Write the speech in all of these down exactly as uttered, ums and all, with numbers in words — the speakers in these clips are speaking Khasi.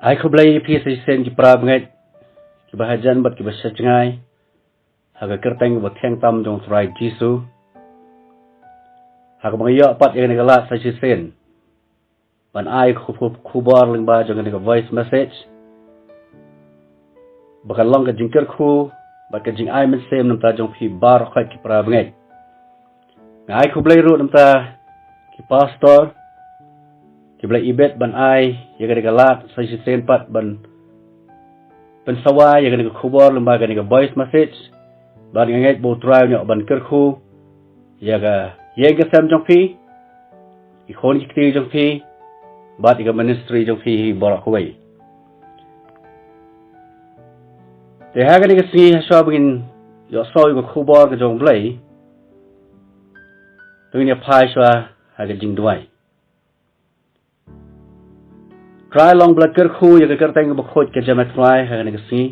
Ai khublei ïa phi sa shisien ki para bangeit kiba hajan bad kiba shajngai ha ka kyrteng kaba thiang tam jong u Trai Jisu. Ha kaba nga ïoh pat ïa kane ka lad sa shisien ban ai khu- khu- khubor lyngba jong kane ka voice message ba kan long ka jingkyrkhu bad ka jingai mynsiem namta jong phi baroh khoit ki para bangeit. Nga ai khublei ruh namta ki pastor kiba la ibit ban ai ïa kane ka lad sa shisien pat ban pynsawa ïa kane ka khubor lyngba kane ka voice message. Bad nga ngeit ba u Trai un ïoh ban kyrkhu ïa ka ïing ka sem jong phi, ki khun ki kti jong phi bad ïa ka ministry jong phi hi baroh kawei. Te ha kane ka sngi ha shuwa ba ngin ïoh sngew ïa ka khubor ka jong u Blei, to ngin ïa phai shuwa ha ka jingduwai. Trai long ba la kyrkhu ïa ka kyrteng kaba khuid ka jong me Trai ha kane ka sngi.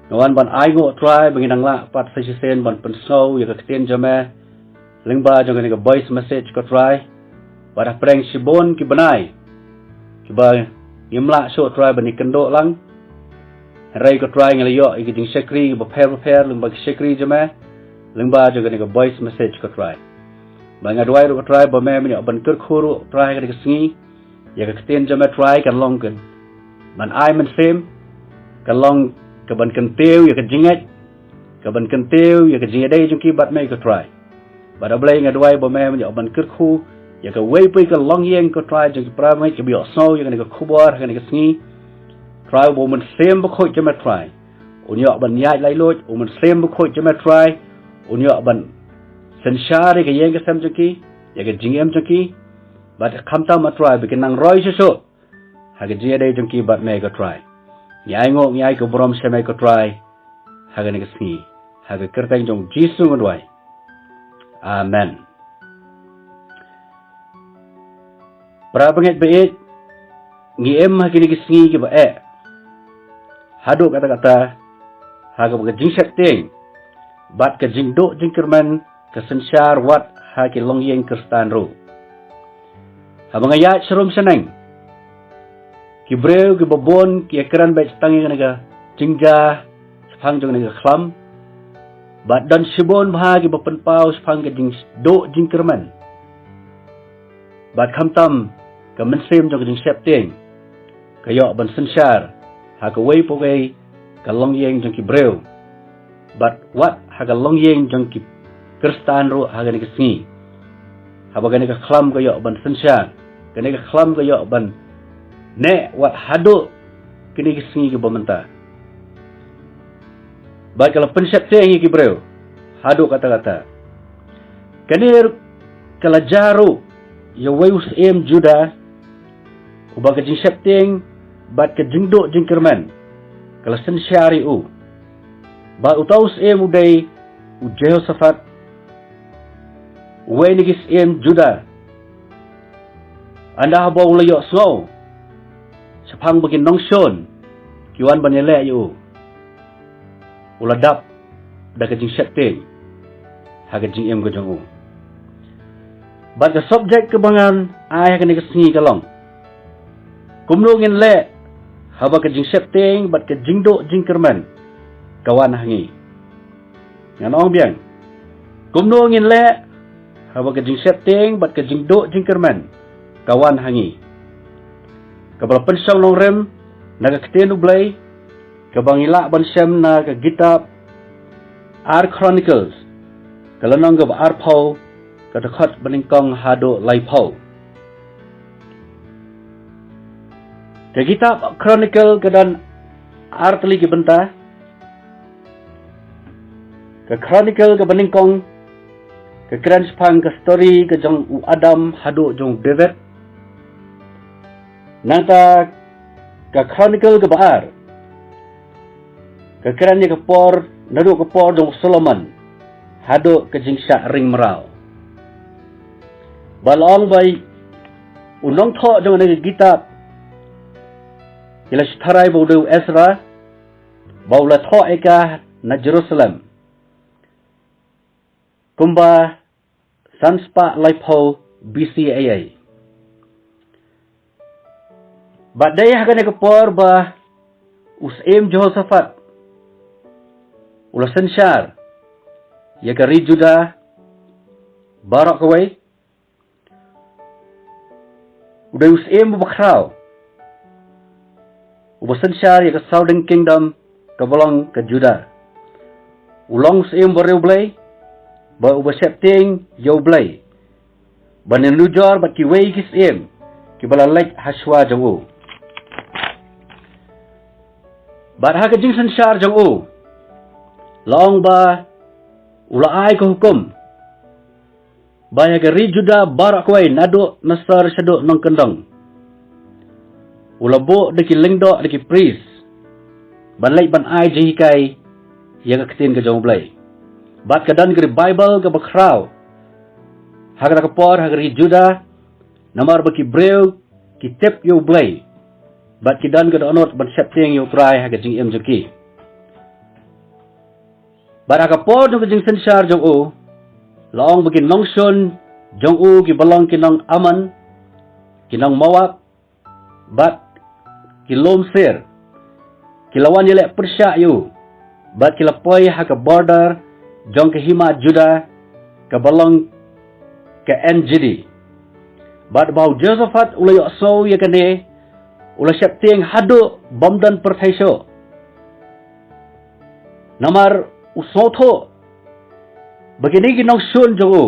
Nga wan ban ai nguh Trai ba ngin nang lah pat sa shisien ban pynsngew ïa ka ktien jong me lyngba jong kane ka voice message ko Trai. Bad hapdeng shibun ki bnai kiba ngim lah shuh Trai ban ïakynduh lang. Hynrei ko Trai ngi la ïoh ïa ki jingshakri kiba pher ba pher lyngba ki shakri jong me lyngba jong kane ka voice message ko Trai. Bad nga duwai ruh ko Trai ba me men ïoh ban kyrkhu ruh Trai ha kane ka sngi. Ïa ka ktien jong me Trai kan long ka ban ai mynsiem, kan long ka ban kyntiew ïa ka jingngeit, ka ban kyntiew ïa ka jingïadei jong ki bad me ko Trai. Bad A Blei nga duwai ba me men ïoh ban kyrkhu ïa kawei pa kawei ka longïing ko Trai jong ki para bangeit kiba ïoh sngew ïa kane ka khubor ha kane ka sngi. Trai ba u mynsiem bakhuid jong me Trai un ïoh ban ïaid laitluid, u mynsiem bakhuid jong me Trai un ïoh ban synshar ïa ka ïing ka sem jong ki, ïa ka jingim jong ki. Bad khamtam ma Trai ba kin nang roi shuh shuh ha ka jingïadei jong ki bad me ko Trai. Ngi ai nguh ngi ai ka burom sha me ko Trai ha kane ka sngi, ha ka kyrteng jong u Jisu nga duwai. Amen. Para bangeit ba ïeit, ngi im ha kine ki sngi kiba eh haduh katta katta ha kaba ka jingsheptieng bad ka jingduh jingkyrmen ka synshar wat ha ki longïing Khristan ruh. Haba nga ïaid sharum shaneng, ki briew kiba bun ki ïakren beit tang ïa kane ka jingjia shaphang jong kane ka khlam. Bad don shibun bha kiba pynpaw shaphang ka jingduh jingkyrmen. Bad khamtam ka mynsiem jong ka jingsheptieng ka ïoh ban synshar ha kawei pa kawei ka longïing jong ki briew. Bad wat ha ka longïing jong ki Khristan ruh ha kane ka sngi. Haba kane ka khlam ka ïoh ban synshar, kane ka khlam ka ïoh ban neh wat haduh kine ki sngi kiba mynta. Bad ka la pynsheptieng ïa ki briew haduh katta katta. Kane ruh ka la jia ruh ïa uwei u syiem Judah uba ka jingsheptieng bad ka jingduh jingkyrmen ka la synshar ïa u. Bad uta u syiem u dei u Jehoshaphat, uwei na ki syiem Judah. Ynda haba u la ïohsngew shaphang ba ki nongshun ki wan ban ïaleh ïa u, u la dap da ka jingsheptieng ha ka jingim ka jong u. Bad ka subject kaba ngan ai ha kane ka sngi ka long: Kumno ngin leh haba ka jingsheptieng bad ka jingduh jingkyrmen ka wan ha ngi? Ngan ong biang. Kumno ngin leh haba ka jingsheptieng bad ka jingduh jingkyrmen ka wan ha ngi? Kaba la pynshong nongrim na ka ktien U Blei, kaba ngi lah ban shem na ka kitab Ar Chronicles, ka lynnong kaba arphew, ka dkhot banyngkong haduh laiphew. Ka kitab Chronicle ka don ar tylli ki bynta. Ka Chronicle kaba nyngkong ka kren shaphang ka story ka jong u Adam haduh jong u David. Nangta ka Chronicle kaba ar ka kren ïa ka por, naduh ka por jong u Solomon haduh ka jingshah ring mraw. Ba la ong ba u nongthoh jong kane ka kitab, ki la shu tharai ba u dei u Ezra, ba u la thoh ïa ka na Jerusalem kumba san spah laiphew B C A A. Bad dei ha kane ka por ba u Syiem Jehoshaphat u la synshar ïa ka ri Juda baroh kawei. U dei u syiem uba khraw, uba synshar ïa ka Southern Kingdom kaba long ka Juda. U long u syiem ba riewblei, ba uba sheptieng ïa U Blei, ba nujor bad kiwei ki syiem kiba la leit ha shuwa jong u. Bad ha ka jingsynshar jong u, la ong ba u la ai ka hukum ba ïa ka ri Juda baroh kawei, naduh na sor shaduh nongkyndong, u la buh da ki lyngdoh, da ki priest, ban leit ban ai jinghikai ïa ka ktien ka jong U Blei. Bad ka don ka revival kaba khraw ha kata ka por ha ka ri Juda, namar ba ki briew ki tip ïa U Blei, bad ki don ka dohnud ban sheptieng ïa U Trai ha ka jingim jong ki. Bad ha ka por jong ka jingsynshar jong u, la ong ba ki nongshun jong u kiba long ki nong Ammon, ki nong Moab, bad ki lum Seir, ki la wan ïaleh pyrshah ïa u, bad ki la poi ha ka border jong ka hima Juda, kaba long ka En-gedi. Bad ba u Jehoshaphat u la ïohsngew ïa kane, u la sheptieng haduh bym don pyrthei shuh. Namar u sngewthuh ba kine ki nongshun jong u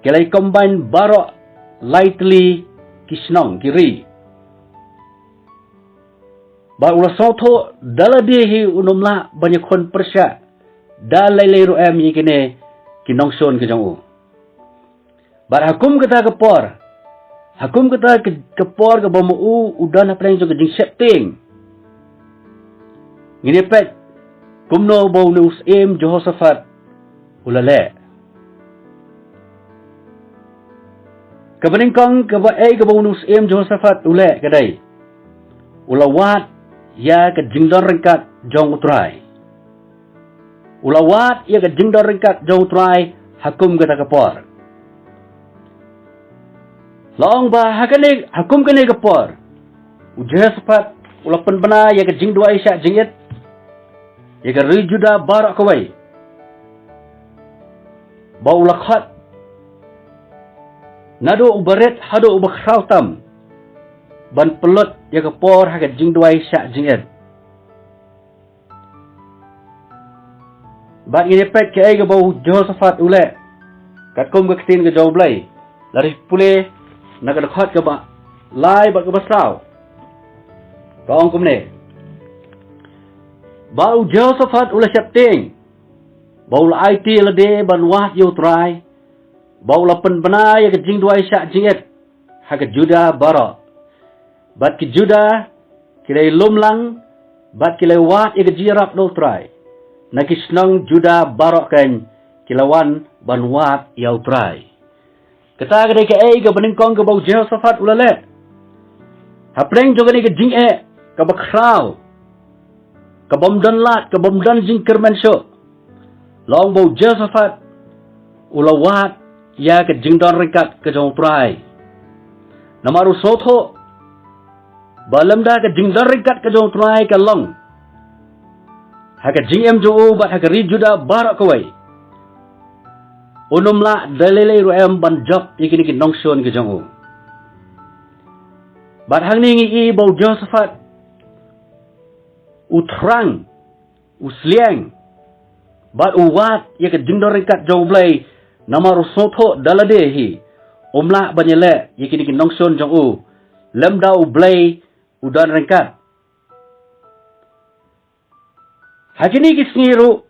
ki la combine baroh lai tylli ki shnong, ki ri. Bad u la sngewthuh da lade hi un ym lah ban ïakhun pyrshah da lei lei ruh em ïa kine ki nongshun ki jong u. Bad ha kum kata ka por, ha kum kata ka, ka por kaba ma u u don hapdeng jong ka jingsheptieng, ngin ïa peit kumno ba une u syiem Jehoshaphat u la leh. Kaba nyngkong, kaba ei kaba une u syiem Jehoshaphat u leh ka dei, u la wad ïa ka jingdon ryngkat jong U Trai. U la wad ïa ka jingdon ryngkat jong U Trai ha kum kata ka por. La ong ba ha kane, ha kum kane ka por, u Jehoshaphat u la pynbna ïa ka jingduwai shah jingit ïa ka ri Juda baroh kawei, ba u la khot naduh uba rit haduh uba khraw tam, ban pynlut ïa ka por ha ka jingduwai shah jingit. Bad ngin ïa peit kaei kaba u Jehoshaphat u leh, katkum ka ktien ka jong U Blei. Lada pule na ka dkhot kaba lai bad kaba saw, ka ong kumne: Bad u Jehoshaphat u la sheptieng, bad u la aiti ïa lade ban wad ïa U Trai, bad u la pynbna ïa ka jingduwai shah jingit ha ka Juda baroh. Bad ki Juda ki la lum lang, bad ki la wad ïa ka jingïarap na U Trai. Na ki shnong Juda baroh keiñ ki la wan ban wad ïa U Trai. Kata ka dei kaei kaba nyngkong kaba u Jehoshaphat u la leh. Hapdeng jong kane ka jingeh kaba khraw, kabym don lad, kabym don jingkyrmen shuh, la ong ba u Jehoshaphat u la wad ïa ka jingdon ryngkat ka jong U Trai. Namar u sngewthuh ba lymda ka jingdon ryngkat ka jong U Trai ka long ha ka jingim jong u bad ha ka ri Juda baroh kawei, un ym lah da lei lei ruh em ban jop ïa kine ki nongshun ki jong u. Bad hangne ngi i ba u Jehoshaphat u thrang, u sliang, bad u wad ïa ka jingdon ryngkat jong U Blei, namar u sngewthuh da lade hi um lah ban ïaleh ïa kine ki nongshun jong u lymda U Blei u don ryngkat. Ha kine ki sngi ruh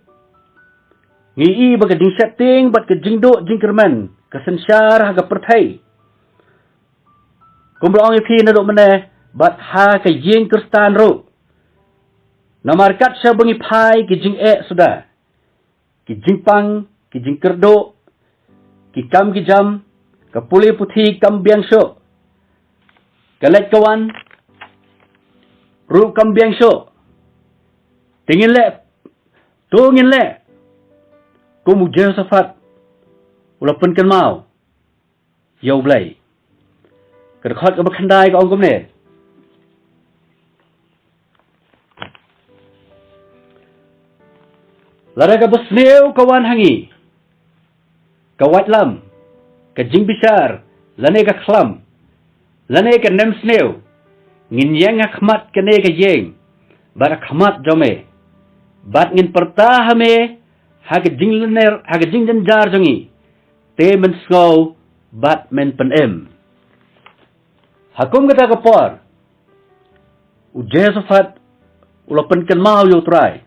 ngi i ba ka jingsheptieng bad ka jingduh jingkyrmen ka synshar ha ka pyrthei, kumba la ong ïa phi naduh mynne, bad ha ka ïing Khristan ruh. Namar kat shaba ngi phai ki jingeh suda, ki jingpang, ki jingkyrduh, ki kam ki jam, ka pule puthi kam biang shuh, ka leit ka wan ruh kam biang shuh, te ngin leh, to ngin leh kum u Jehoshaphat u la pynkynmaw ïa U Blei. Ka dkhot kaba khyndai ka ong kumne: Lada ka basniew ka wan ha ngi, ka waitlam, ka jingbishar, lane ka khlam, lane ka nemsniew, ngin ïeng ha khmat kane ka ïing, bad ha khmat jong me, bad ngin pyrta ha me, ha ka jinglyngngoh, ha ka jingjynjar jong ngi, te men sngew, bad men pynim. Ha kum kata ka por, u Jehoshaphat u la pynkynmaw ïa u Trai,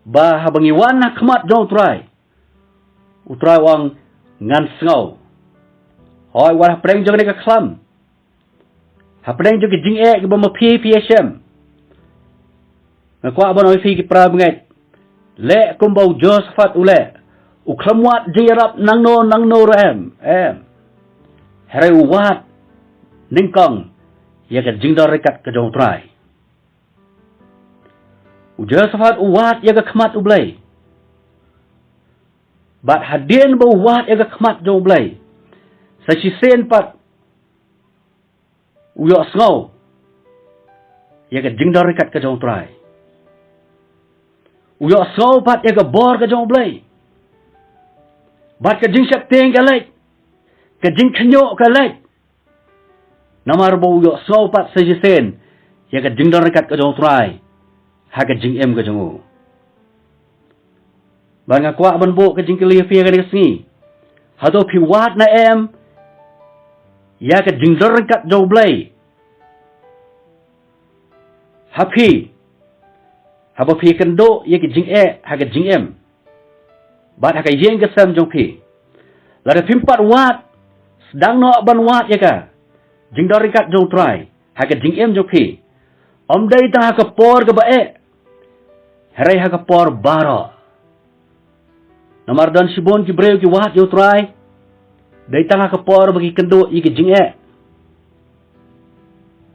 ba haba ngi wan ha khmat jong u Trai, u Trai u ong ngan sngew. Hooid, wat hapdeng jong kane ka khlam, hapdeng jong ki jingeh kiba ma phi phi ïashem, nga kwah ban ong ïa phi ki para bangeit, leh kumba u Jehoshaphat u leh, u khlem wad jingïarap nangno nangno ruh em, em. Hynrei u wad nyngkong ïa ka jingdon ryngkat ka jong u Trai. U Jehoshaphat u wad ïa ka khmat u Blei. Bad hadien ba u wad ïa ka khmat jong u Blei, sa shisien pat u ïohsngew ïa ka jingdon ryngkat ka jong u Trai. U ïohsngew pat ïa ka bor ka jong u Blei. Bad ka jingsheptieng ka leit, ka jingkhynñiuh ka leit. Namar ba u ïohsngew pat sa shisien ïa ka jingdon ryngkat ka jong u Trai ha ka jingim ka jong u. Bad nga kwah ban buh ka jingkylli ïa phi ha kane ka sngi, hato phi wad ne em ïa ka jingdon ryngkat jong u Blei ha phi, haba phi kynduh ïa ka jingeh ha ka jingim bad ha ka ïing ka sem jong phi? Lada phim pat wad, sdang noh ban wad ïa ka jingdon ryngkat jong u Trai ha ka jingim jong phi. Ym dei tang ha ka por kaba eh, hynrei ha ka por baroh. Namar don shibun ki briew ki wad ïa u Trai dei tang ha ka por ba ki kynduh ïa ka jingeh,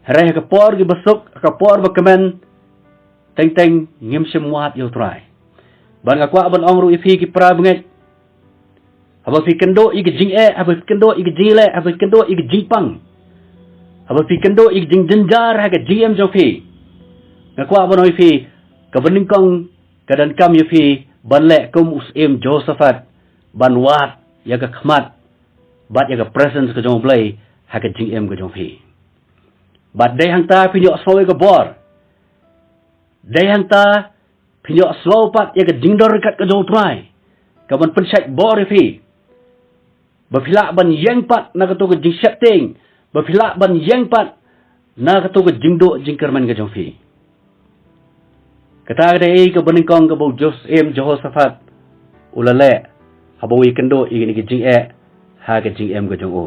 hynrei ha ka por kiba suk, ha ka por ba kmen, teng teng ngim shym wad ïa u Trai. Bad nga kwah ban ong ruh ïa phi ki para bangeit, haba phi kynduh ïa ka jingeh, haba phi kynduh ïa ka jingleh, haba phi kynduh ïa ka jingpang, haba phi kynduh ïa ka jingjynjar ha ka jingim jong phi, nga kwah ban ong ïa phi, kaba nyngkong ka donkam ïa phi ban leh kum u Syiem Jehoshaphat, ban wad ïa ka khmat bad ïa ka presence ka jong u Blei ha ka jingim ka jong phi. Bad dei hangta phin ïohsngew ïa ka bor. Dei hangta phin ïohsngew pat ïa ka jingdon ryngkat ka jong u Trai, kaban pynshait bor ïa phi, ba phi lah ban ïeng pat na kato ka jingsheptieng, ba phi lah ban ïeng pat na kato ka jingduh jingkyrmen ka jong phi. Kata ka dei kaba nyngkong kaba u Syiem Jehoshaphat u la leh haba u ïakynduh ïa kine ki jingeh ha ka jingim ka jong u.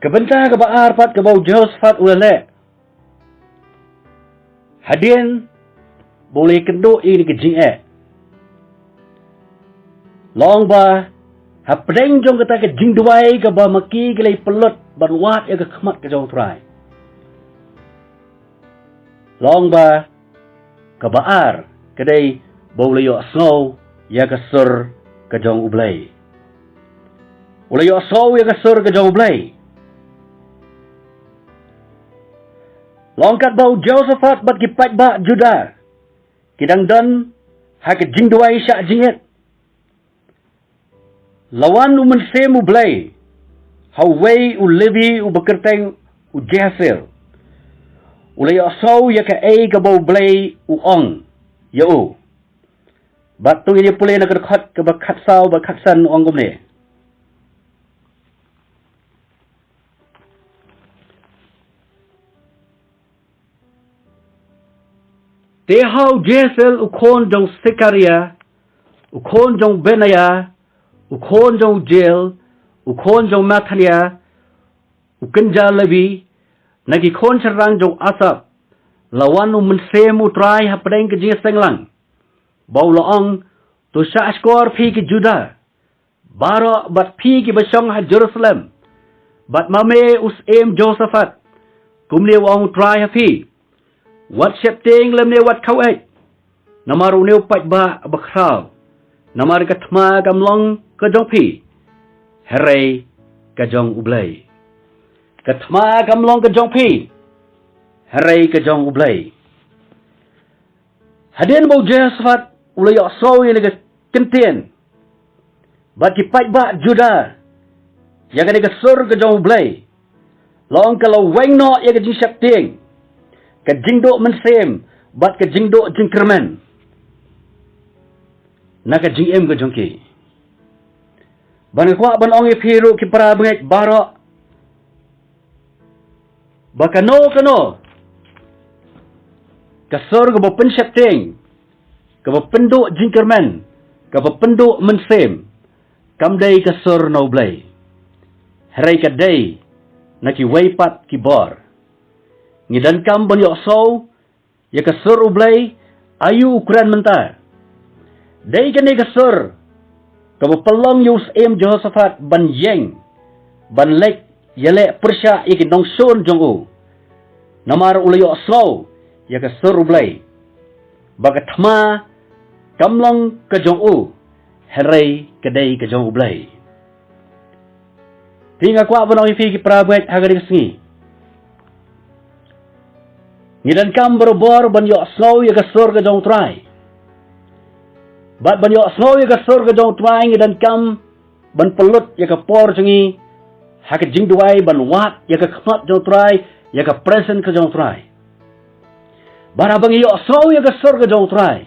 Ka bynta kaba ar pat kaba u Jehoshaphat u la leh hadien ba u la ïakynduh ïa kine ki jingeh, long ba hapdeng jong kata ka jingduwai kaba ma ki ki la pynlut ban wad ïa ka khmat ka jong u Trai, long ba kaba ar ka dei ba u la ïohsngew ïa ka sur ka jong u Blei. U la ïohsngew ïa ka sur ka jong u Blei. Long katba u Jehoshaphat bad ki paidbah Judah ki dang don ha ka jingduwai shah jingit, la wan u Mynsiem u Blei ha uwei u Levi uba kyrteng u Jehiel. U la ïohsngew ïa kaei kaba u Blei u ong ïa u. Bad to ngin ïa pule na ka dkhot kaba khatsaw bad khatsan, u ong kumne: Te ha u Jehiel u khun jong Sekaria, u khun jong Benaia, u khun jong u Jeiel, u khun jong Mathania, u kynja Levi, na ki khun shynrang jong u Asaph, la wan u Mynsiem u Trai hapdeng ka jingïaseng lang, ba u la ong: To shahshkor phi ki Judah baroh bad phi kiba shong ha Jerusalem, bad ma me u Syiem Jehoshaphat, kumne u ong u Trai ha phi: Wat sheptieng lymne wat khaw-eit namar une u paidbah bakhraw, namar ka thma kam long ka jong phi, hynrei ka jong u Blei. Ka thma kam long ka jong phi, hynrei ka jong u Blei. Hadien ba u Jehoshaphat u la ïohsngew ïa kane ka kyntien, bad ki paidbah Judah, ïa kane ka sur ka jong U Blei, la ong ka la weng noh ïa ka jingsheptieng, ka jingduh mynsiem, bad ka jingduh jingkyrmen na ka jingim ka jong ki. Bad nga kwah ban ong ïa phi ruh ki para bangeit baroh, ba kano kano ka sur kaba pynsheptieng, kaba pynduh jingkyrmen, kaba pynduh mynsiem, kam dei ka sur na U Blei. Hynrei ka dei na kiwei pat ki bor. Ngi donkam ban ïohsngew ïa ka sur U Blei, aïu u kren mynta. Dei kane ka sur kaba pynlong ïa u syiem Jehoshaphat ban ïeng, ban leit ïaleh pyrshah ïa ki nongshun jong u. Namar u la ïohsngew ïa ka sur U Blei, ba ka thma kam long ka jong u, hynrei ka dei ka jong U Blei. Te nga kwah ban ong ïa phi ki para bangeit ha kane ka sngi, ngi donkam barabor ban ïohsngew ïa ka sur ka jong U Trai. Bad ban ïohsngew ïa ka sur ka jong U Trai, ngi donkam ban pynlut ïa ka por jong ngi ha ka jingduwai, ban wad ïa ka khmat jong U Trai, ïa ka presence ka jong U Trai. Bad haba ngi ïohsngew ïa ka sur ka jong U Trai,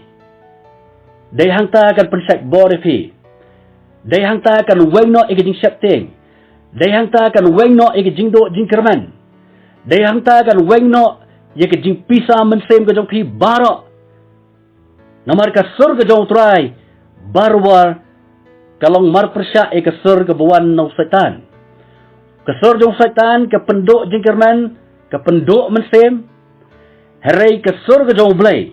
dei hangta kan pynshait bor ïa phi. Dei hangta kan weng noh ïa ka jingsheptieng. Dei hangta kan weng noh ïa ka jingduh jingkyrmen. Dei hangta kan weng noh ïa ka jingpisa mynsiem ka jong phi baroh. Namar ka sur ka jong U Trai barabor ka long marpyrshah ïa ka sur kaba wan na u Soitan. Ka sur jong u Soitan ka pynduh jingkyrmen, ka pynduh mynsiem. Hynrei ka sur ka jong U Blei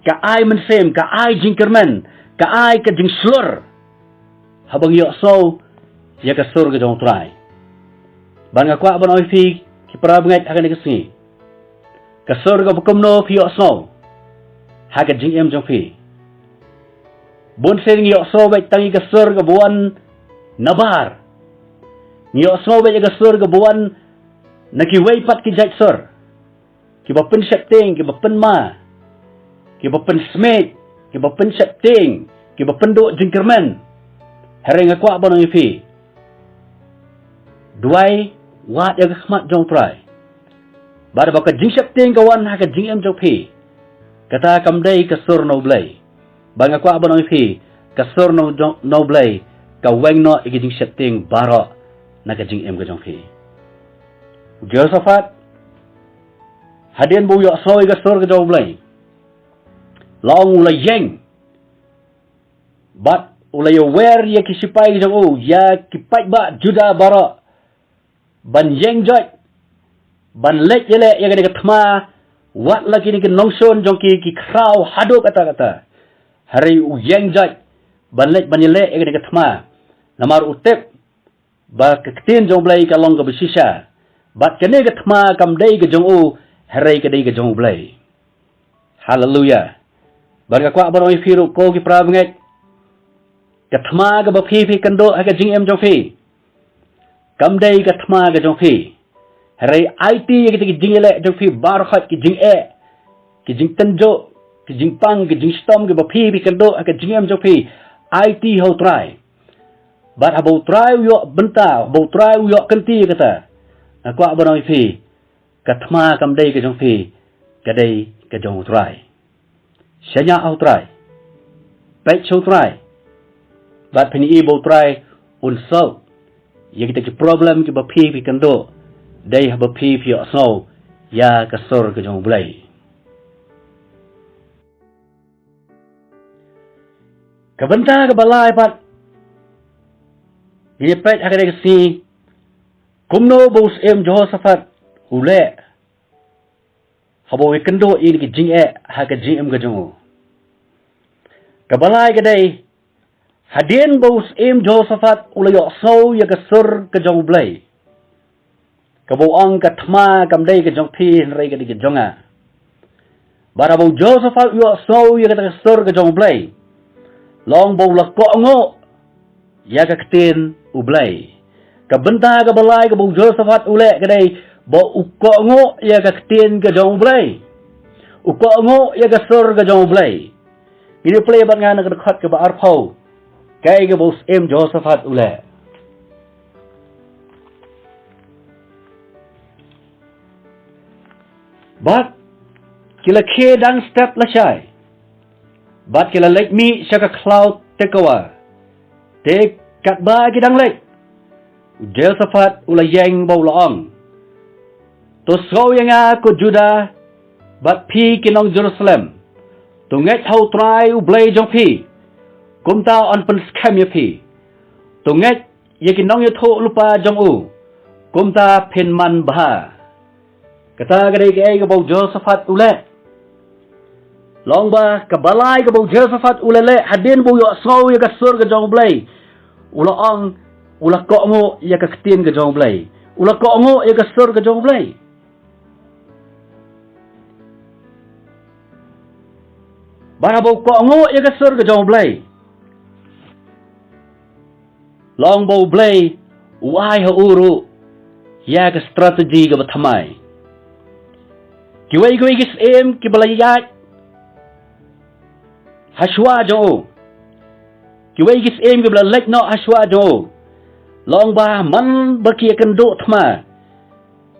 ka ai mynsiem, ka ai jingkyrmen, ka ai ka jingshlur haba ngi ïohsngew ïa ka sur ka jong U Trai. Bad nga kwah ban ong ïa phi ki para bangeit ha kane ka sngi, ka sur kaba kumno phi ïohsngew ha ka jingim jong phi? Bun sien ngi ïohsngew beit tang ïa ka sur kaba wan nabar. Ngi ïohsngew beit ïa ka sur kaba wan na kiwei pat ki jait sur, kiba pynsheptieng, kiba pynma, kiba pynsmiej, kiba pynsheptieng, kiba pynduh jingkyrmen. Hynrei nga kwah ban ong ïa phi, duwai, wad ïa ka khmat jong U Trai. Bad ba ka jingsheptieng ka wan ha ka jingim jong phi, kata kam dei ka sur na U Blei. Bad nga kwah ban ong ïa phi, ka sur na U Blei ka weng noh ïa ka jingsheptieng baroh na ka jingim ka jong phi. U Jehoshaphat, hadien ba u ïohsngew ïa ka sur ka jong U Blei, la ong u la ïeng, bad u la ïawer ïa ki sipai jong u, ïa ki paidbah Judah baroh, ban ïeng joit, ban leit ïaleh ïa kane ka thma, wat la kine ki nongshun jong ki ki khraw haduh katta katta. Hynrei u ïeng joit ban leit ban ïaleh ïa kane ka thma, namar u tip ba ka ktien jong U Blei ka long kaba shisha. Bad kane ka thma kam dei ka jong u, hynrei ka dei ka jong U Blei. Haleluya. Bad nga kwah ban ong ïa phi ruh ko ki para bangeit, ka thma kaba phi phi kynduh ha ka jingim jong phi, kam dei ka thma ka jong phi. Hynrei aiti ïa kita ki jingïaleh jong phi baroh, ki jingeh, ki jingtynjuh, ki jingpang, ki jingshitom kiba phi phi kynduh ha ka jingim jong phi, aiti ha U Trai. Bad haba U Trai u ïoh bynta, haba U Trai u ïoh kynti ïa kata, nga kwah ban ong ïa phi, ka thma kam dei ka jong phi, ka dei ka jong U Trai. Shaniah ha U Trai. Peit sha U Trai. Bad phin ïohi ba U Trai un solve ïa kita ki problem kiba phi phi kynduh, dei haba phi phi ïohsngew ïa ka sur ka jong U Blei. Ka bynta kaba lai pat ngin ïa peit ha kane ka sngi, kumno ba u Syiem Jehoshaphat u leh haba u ïakynduh ïa ki jingeh ha ka jingim ka jong u. Kaba lai ka dei, hadien ba u Syiem Jehoshaphat u la ïohsngew ïa ka sur ka jong U Blei, kaba u ong, ka thma kam dei ka jong phi hynrei ka dei ka jong nga. Bad haba u Jehoshaphat u ïohsngew ïa kata ka sur ka jong U Blei, la ong ba u la kohnguh ïa ka ktien U Blei. Ka bynta kaba lai kaba u Jehoshaphat u leh ka dei ba u kohnguh ïa ka ktien ka jong U Blei. U kohnguh ïa ka sur ka jong U Blei. Ngin ïa pule bad nga na ka dkhot kaba arphew. Kaei kaba u syiem Jehoshaphat u leh. Bad ki la khie dang step lashai. Bad ki la leit mih sha ka khlaw Tekoa. Te katba ki dang leit, u Jehoshaphat u la ïeng bad u la ong, to sngew ïa nga ko Juda, bad phi ki nong Jerusalem. To ngeit ha U Trai U Blei jong phi, kumta un pynskhem ïa phi. To ngeit ïa ki nongïathuhlypa jong u, kumta phin man bha. Kata ka dei kaei kaba u Jehoshaphat u leh. Long ba kaba lai kaba u Jehoshaphat u la leh hadien ba u ïohsngew ïa ka sur ka jong U Blei, u la ong, u la kohnguh ïa ka ktien ka jong U Blei. U la kohnguh ïa ka sur ka jong U Blei. Bad haba u kohnguh ïa ka sur ka jong U Blei, long ba U Blei u ai ha u ruh ïa ka strategy kaba thymmai. Kiwei kiwei ki syiem kiba la ïaid hashwa jong u. Kiwei ki syiem kiba la leit noh hashwa jong u. Long ba man ba ki ïakynduh thma,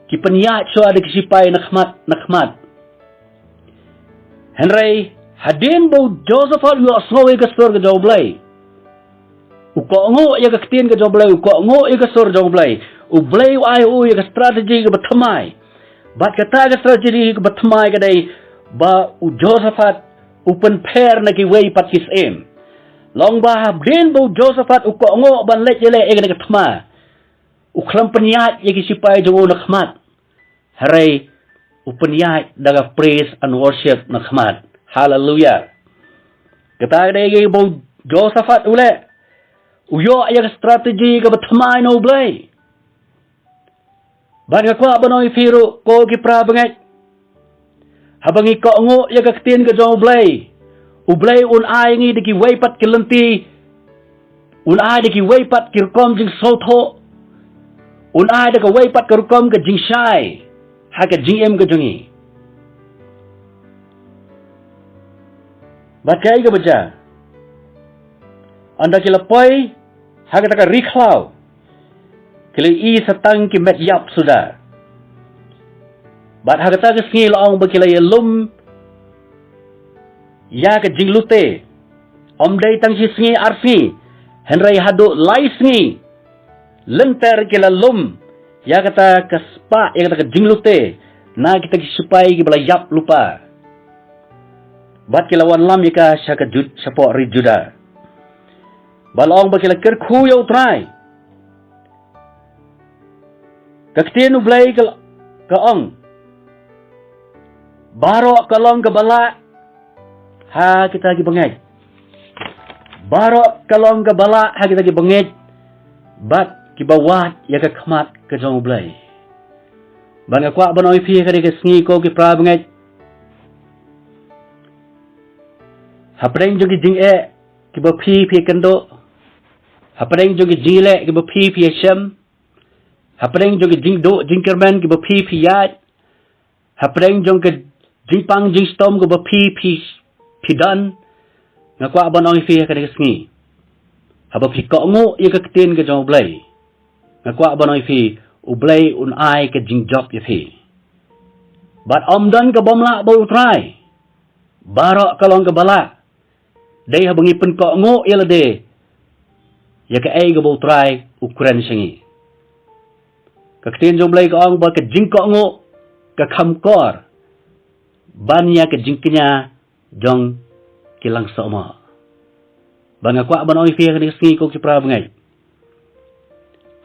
ki pynïaid shuwa da ki sipai na khmat na khmat. Hynrei hadien ba u Jehoshaphat u ïohsngew ïa ka sur ka jong U Blei, u kohnguh ïa ka ktien ka jong U Blei, u kohnguh ïa ka sur jong U Blei, U Blei u ai u ïa ka strategy kaba thymmai. Bad kata ka strategy kaba thymmai ka dei ba u Jehoshaphat u pynpher na kiwei pat ki syiem. Long ba hadien ba u Jehoshaphat u kohnguh ban leit ïaleh ïa kane ka thma, u khlem pynïaid ïa ki sipai jong u na khmat. Hynrei u pynïaid da ka praise and worship na khmat. Haleluia. Kata ka dei kaba u Jehoshaphat u leh. U ïoh ïa ka strategy kaba thymmai na U Blei. Bad nga kwah ban ong ïa phi ruh ko ki para bangeit, haba ngi kohnguh ïa ka ktien ka jong U Blei, U Blei un ai ngi da kiwei pat ki lynti, un ai da kiwei pat ki rukom jingsngewthuh, un ai da kawei pat ka rukom ka jingshai ha ka jingim ka jong ngi. Bad kaei kaba jia, ynda ki la poi ha kata ka ri khlaw, ki la ïohi sa tang ki met ïap suda. Bad ha kata ka sngi la ong ba ki la ïalum ïa ka jinglute. Ym dei tang shi sngi ar sngi, hynrei haduh lai sngi lynter ki la lum ïa kata ka spah, ïa kata ka jinglute na kita ki sipai kiba la ïap lypa. Bad ki la wanlam ïa ka sha ka Jud-, shapoh ri Juda. Bad la ong ba ki la kyrkhu ïa U Trai. Ka ktien U Blei ka, ka ong, baroh ka long kaba lah ha kita ki bangeit. Baroh ka long kaba lah ha kita ki bangeit bad kiba wad ïa ka khmat ka jong U Blei. Bad nga kwah ban ong ïa phi ha kane ka sngi ko ki para bangeit, hapdeng jong ki jingeh kiba phi phi kynduh, hapdeng jong ki jingïaleh kiba phi phi ïashem, hapdeng jong ki jingduh jingkyrmen kiba phi phi ïaid, hapdeng jong ki jingpang jingshitom kiba phi phi phi don, nga kwah ban ong ïa phi ha kane ka sngi, haba phi kohnguh ïa ka ktien ka jong U Blei, nga kwah ban ong ïa phi, U Blei un ai ka jingjop ïa phi. Bad ym don ka bym lah bad U Trai. Baroh ka long kaba lah. Dei haba ngi pynkohnguh ïa lade ïa kaei kaba U Trai u kren sha ngi. Ka ktien jong U Blei ka ong ba ka jingkohnguh ka kham kor ban ïa ka jingkñia jong ki langsuk mo. Bad nga kwah ban ong ïa phi ha kane ka sngi ko ki para bangeit,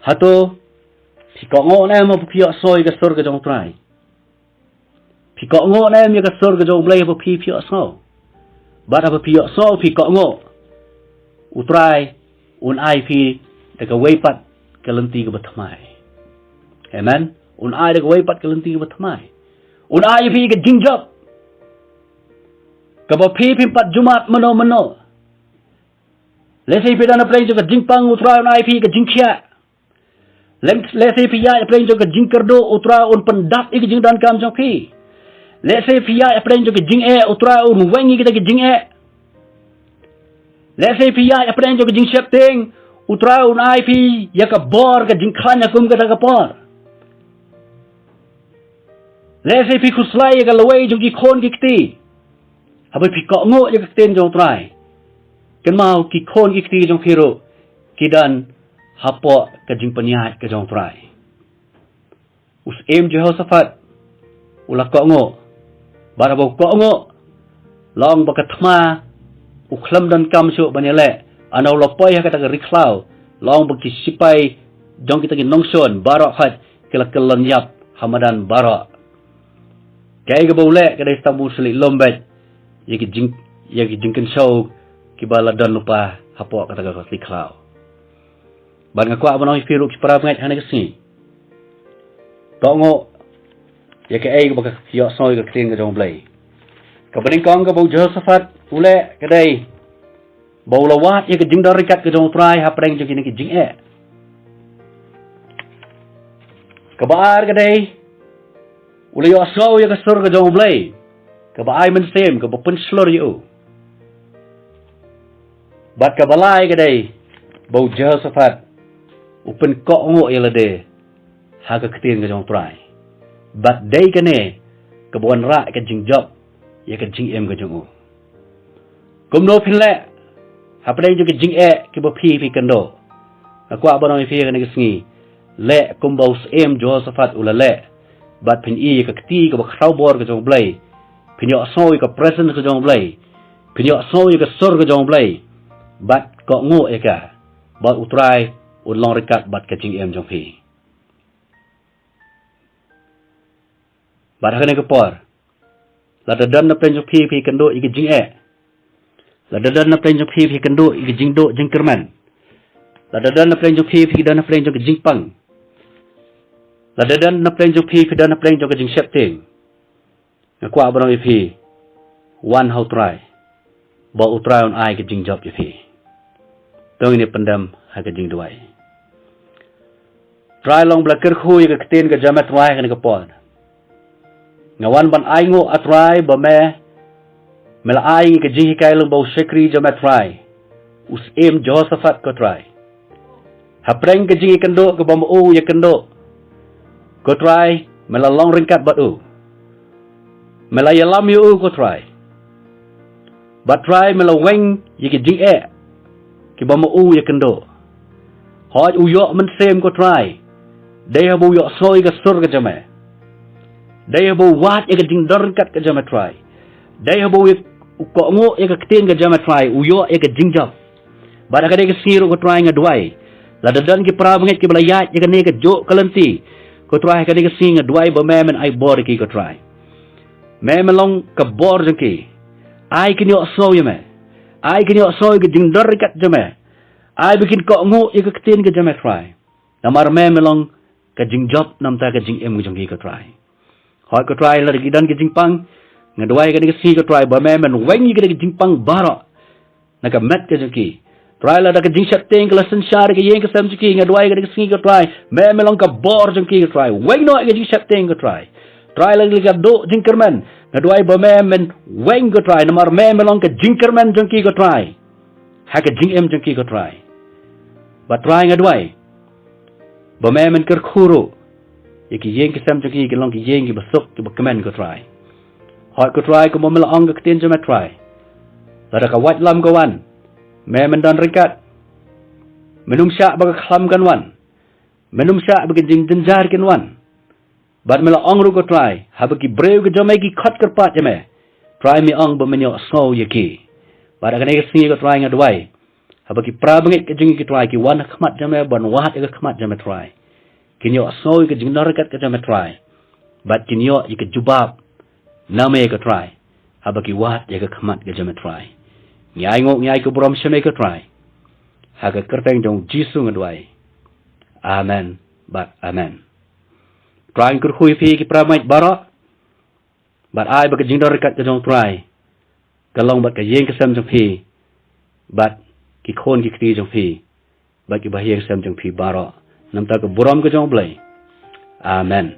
hato phi kohnguh ne em haba phi ïohsngew ïa ka sur ka jong U Trai? Phi kohnguh ne em ïa ka sur ka jong U Blei haba phi phi ïohsngew? Bad haba phi ïohsngew phi kohnguh, U Trai un ai phi da kawei pat ka lynti kaba thymmai. Amen. Un ai da kawei pat ka lynti kaba thymmai. Un ai phi ka jingjop kaba phi phim pat ju mad mynno mynno. Lehse phi don hapdeng jong ka jingpang, U Trai un ai phi ka jingkhiah. Lehse phi ïaid hapdeng jong ka jingkyrduh, U Trai un pyndap ïa ka jingdonkam jong phi. Lehse phi ïaid hapdeng jong ki jingeh, U Trai un weng ïa kita ki jingeh. Lehse phi ïaid hapdeng jong ki jingsheptieng, U Trai un ai phi ïa ka bor, ka jingkhlaiñ ha kum kata ka por. Lehse phi khuslai ïa ka lawei jong ki khun ki kti. Haba phi kohnguh ïa ka ktien jong U Trai, kynmaw ki khun ki kti jong phi ruh ki don hapoh ka jingpynïaid ka jong U Trai. U Syiem Jehoshaphat u la kohnguh. Bad haba u kohnguh, long ba ka thma u khlem donkam shuh ban ïaleh, hynda u la poi ha kata ka ri khlaw, long ba ki sipai jong kita ki nongshun baroh hait ki la kyllon ïap ha madan baroh. Kaei kaba u leh ka dei tang ba u shu leit lum beit ïa ki jing, ïa ki jingkynshew kiba la don lypa hapoh kata ka ri khlaw. Bad nga kwah ban ong ïa phi ruh ki para bangeit ha kane ka sngi, kohnguh ïa kaei kaba ka ïohsngew ïa ka ktien ka jong U Blei. Kaba nyngkong kaba u Jehoshaphat u leh ka dei ba u la wad ïa ka jingdon ryngkat ka jong U Trai hapdeng jong kine ki jingeh. Kaba ar ka dei u la ïohsngew ïa ka sur ka jong U Blei kaba ai mynsiem, kaba pynshlur ïa u. Bad kaba lai ka dei ba u Jehoshaphat u pynkohnguh ïa lade ha ka ktien ka jong U Trai. Bad dei kane kaba wanrah ka jingjop ïa ka jingim ka jong u. Kumno phin leh hapdeng jong ki jingeh kiba phi phi kynduh? Nga kwah ban ong ïa phi ha kane ka sngi, leh kumba u Syiem Jehoshaphat u la leh. Bad phin ïohi ïa ka kti kaba khraw bor ka jong U Blei. Phin ïohsngew ïa ka presence ka jong U Blei. Phin ïohsngew ïa ka sur ka jong U Blei. Bad kohnguh ïa ka. Bad U Trai un long ryngkat bad ka jingim jong phi. Bad ha kane ka por, lada don na pdeng jong phi phi kynduh ïa ki jingeh, lada don na pdeng jong phi phi kynduh ïa ki jingduh jingkyrmen, lada don na pdeng jong phi phi don na pdeng jong ki jingpang, lada don na pdeng jong phi phi don na pdeng jong ki jingsheptieng, nga kwah ban ong ïa phi, wan ha U Trai, ba U Trai un ai ka jingjop ïa phi. To ngin ïa pyndem ha ka jingduwai. Trai, long ba la kyrkhu ïa ka ktien ka jong me Trai ha kane ka por. Nga wan ban ainguh, A Trai, ba me, me la ai ïa ka jinghikai lyngba u shakri jong me Trai, u Syiem Jehoshaphat, ko Trai. Hapdeng ka jingïakynduh kaba ma u ïakynduh, ko Trai, me la long ryngkat bad u. Me la ïalam ïa u, ko Trai. Bad Trai, me la weng ïa ki jingeh kiba ma u ïakynduh. Hooid, u ïoh mynsiem, ko Trai, dei haba u ïohsngew ïa ka sur ka jong me. Dei haba u wad ïa ka jingdon ryngkat ka jong me Trai. Dei haba u ïa, u kohnguh ïa ka ktien ka jong me Trai, u ïoh ïa ka jingjop. Bad ha kane ka sngi ruh, ko Trai, nga duwai, lada don ki para bangeit kiba la ïaid ïa kane kajuh ka lynti, ko Trai, ha kane ka sngi nga duwai ba me men ai bor ïa ki, ko Trai. Me men long ka bor jong ki. Ai kin ïohsngew ïa me. Ai kin ïohsngew ïa ka jingdon ryngkat jong me. Ai ba kin kohnguh ïa ka ktien ka jong me Trai. Namar me men long ka jingjop na bynta ka jingim ka jong ki, ko Trai. Hooid, ko Trai, lada ki don ki jingpang, nga duwai ha kane ka sngi, ko Trai, ba me men weng ïa kane ka jingpang baroh na ka met ka jong ki. Trai, lada ka jingsheptieng ka la synshar ïa ka ïing ka sem jong ki, nga duwai ha kane ka sngi, ko Trai, me men long ka bor jong ki, ko Trai. Weng noh ïa ka jingsheptieng, ko Trai. Trai, lada ka duh jingkyrmen, nga duwai ba me men weng, ko Trai, namar me men long ka jingkyrmen jong ki, ko Trai, ha ka jingim jong ki, ko Trai. Bad Trai, nga duwai ba me men kyrkhu ruh ïa ki ïing ki sem jong ki, kin long ki ïing kiba suk, kiba kmen, ko Trai. Hooid, ko Trai, kumba me la ong ha ka ktien jong me Trai, lada ka waitlam ka wan, me men don ryngkat. Men ym shah ba ka khlam kan wan. Men ym shah ba ki jingjynjar kin wan. Bad me la ong ruh, ko Trai, haba ki briew ki jong me ki khot kyrpad ïa me, Trai, me ong ba men ïohsngew ïa ki. Bad ha kane ka sngi, ko Trai, nga duwai, haba ki para bangeit ka jong ngi, ko Trai, ki wan ha khmat jong me ban wad ïa ka khmat jong me Trai, kin ïohsngew ïa ka jingdon ryngkat ka jong me Trai. Bad kin ïoh ïa ka jubab na me, ko Trai, haba ki wad ïa ka khmat ka jong me Trai. Ngi ainguh, ngi ai ka burom sha me, ko Trai. Ha ka kyrteng jong u Jisu nga duwai. Amen bad amen. Trai un kyrkhu ïa phi ki para bangeit baroh. Bad ai ba ka jingdon ryngkat ka jong u Trai ka long bad ka ïing ka sem jong phi, bad ki khun ki kti jong phi, bad ki bahaïing sem jong phi baroh, na bynta ka burom ka jong u Blei. Amen.